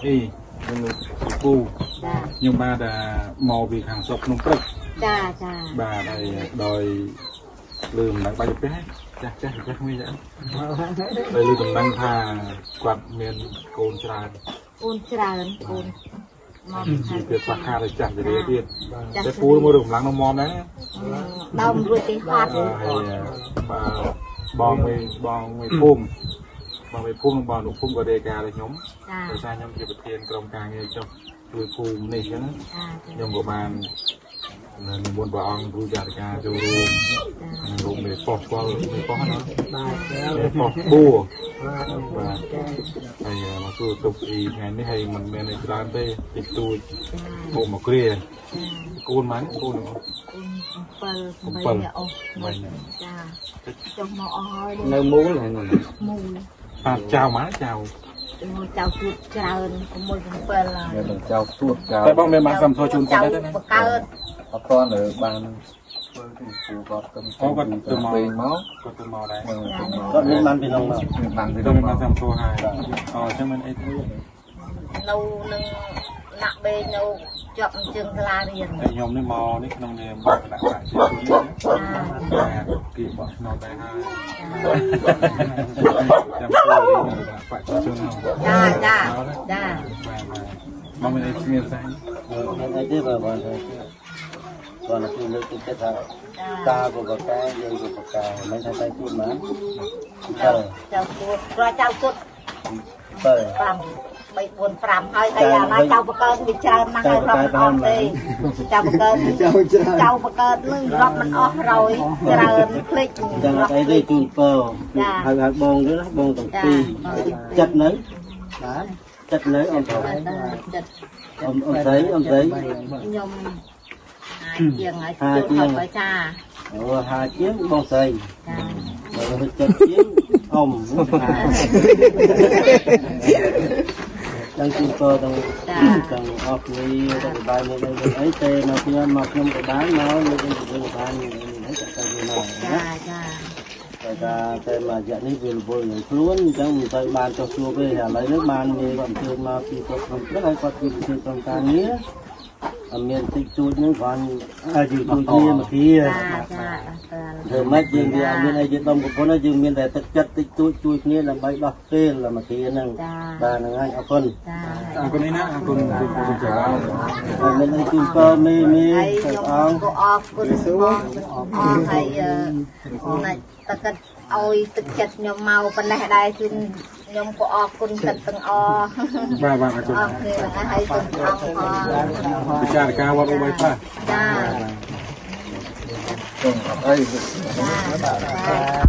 អីនិងលោកពូ ចា ខ្ញុំបាទមកពីខាងស្រុកភ្នំព្រឹក ចាចា បាទហើយដោយលើមិនដឹងបាច់ទៅចាស់ចាស់ចាស់មួយចាដោយលើដំណឹងថាគាត់មានកូនច្រើន កូនច្រើនកូនមកពីខេត្ត ពីខ្វះខាតឲ្យចាស់ជរាទៀតតែពូមួយកម្លាំងនៅមមដែរ ដើមរួចទេហត់ ហើយបាទបងមួយបងមួយភូមិបងមួយភូមិនិងបងលោកភូមិក៏រាយការណ៍ដល់ខ្ញុំ ចា ដោយសារខ្ញុំជាប្រធានក្រុមការងារចុះជួយភូមិនេះអញ្ចឹង ចា ខ្ញុំក៏បាននិមន្តព្រះអង្គគ្រូចារិកាចូលរួម ចា រួមមេប៉ុស្តិ៍ស្គាល់មេប៉ុស្តិ៍ណា បាទ មេប៉ុស្តិ៍បួបាទហើយមកសួរទុកអីថ្ងៃនេះហើយមិនមានអីច្រើនទេតិចតួចពុកមកគ្រាកូនម៉ានកូន 7 8នាក់អស់ចាចុះមកអស់ហើយ នៅមូលហើយនោះ មូល បាទចៅម៉ាចៅ ចៅជួតច្រើន6 7ហើយ មានចៅទួតចៅ តែបងមានបានសំធរជូនគាត់ដែរទេណា បង្កើត អត់ទាន់បានធ្វើទីពូគាត់ទៅវិញមក គាត់ទៅមកដែរ គាត់មានបានពីនោះមក មានបានពី ទៅ នោះមក មានបានសំធរហើយអូអញ្ចឹងមិនអីទេ នៅនឹងណាក់បេនៅជាប់ជើងសាលារៀន តែខ្ញុំនេះមកនេះក្នុងនាមគណៈបក្សជាជននេះគេបោះឆ្នោតដែរហើយចាំជួយគណៈបក្សជន ចាចាចា បាទបាទមកមានអីមានសាញ មានអីទេបាទបាទគាត់ទៅលើកទឹកចិត្តថាតាក៏បកែយើងក៏បកែមិនថាតែជួបណា ចៅចៅជួតព្រោះចៅជួត បើ 5 3 4 5ហើយហើយអាណាចៅបកើវាច្រើនណាស់ហើយរាប់មិនអស់ទេចៅបកើចៅបកើនឹងរាប់មិនអស់រយច្រើនភ្លេច ចឹងអត់អីទេជូនពរហើយឲ្យបងទៀតណាបងទាំងពីរចិត្តនៅបាទចិត្តនៅអ៊ំប្រុស ចិត្ត អ៊ំអ៊ំស្រីអ៊ំស្រី ខ្ញុំជាងហើយជួតហើយចា អូហាជាងបងស្រី ចា បើចិត្តជាងអ៊ំដល់ជូនពរទាំងទាំងអស់គ្នាទាំងបាយមានអីអីទេមកខ្ញុំមកខ្ញុំក៏បានមកលោកខ្ញុំក៏បាននេះតែទៅមក ចាចា តែថាតែមួយរយៈនេះវារវល់នឹងខ្លួនអញ្ចឹងមិនទៅបានចុះជួបទេឥឡូវនេះបានមានគាត់អញ្ជើញមកពីស្រុកក្នុងព្រឹកហើយគាត់ជាប្រធានក្រុមការងារអត់មានតិចតួចនឹងគ្រាន់អាចជួយគ្នាមកគ្នា ចាចា ធ្វើម៉េចយើងវាអត់មានអីជាដុំកំពុនទេយើងមានតែទឹកចិត្តតិចតួចជួយគ្នាដើម្បីដោះពេលមកគ្នាហ្នឹងបាទហ្នឹងហើយអរគុណ ចា អរគុណនេះណាអរគុណជូនពរសុខច្រើន ហើយមានអីជូនពរមេមេ ហើយ ព្រះ ខ្ញុំ អង្គ ក៏អរគុណបងអរហើយណាច់តកិតឲ្យទឹកចិត្តខ្ញុំមកប៉ុណ្ណេះដែរជូនខ្ញុំក៏អរគុណទឹកទាំងអ បាទបាទអរគុណ អរគុណហើយសូមអរផង ពិចារការវត្តអូបាយខ្លះ ចា អត់អី ចា